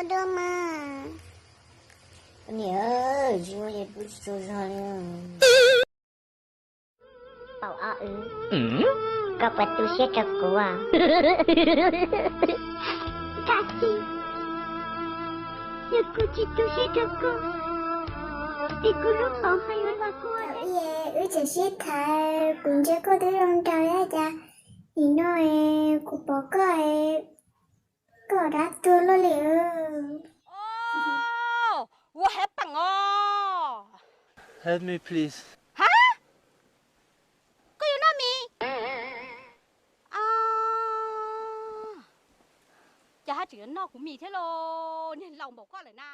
Dua mas. Niam, tsis muaj ces pw tsis tsaug zog li. Paum ob, koj puas tu siab rau kuv? Kav tsij, yog kuv tsis tu siab rau koj, es kuv lub paum ho yuav los kuv. Wb tseem sib tham, kuv ntsia koj twb zoo nraug thiab cas nim no kuv pom koj, koj dab tuag luaj li. Ua heev peem os. Help me, please. Ha? Koj yuav noj mis? Ces haj tseem yuav noj kuv mis thiab los, niag laus npaum koj lawm na.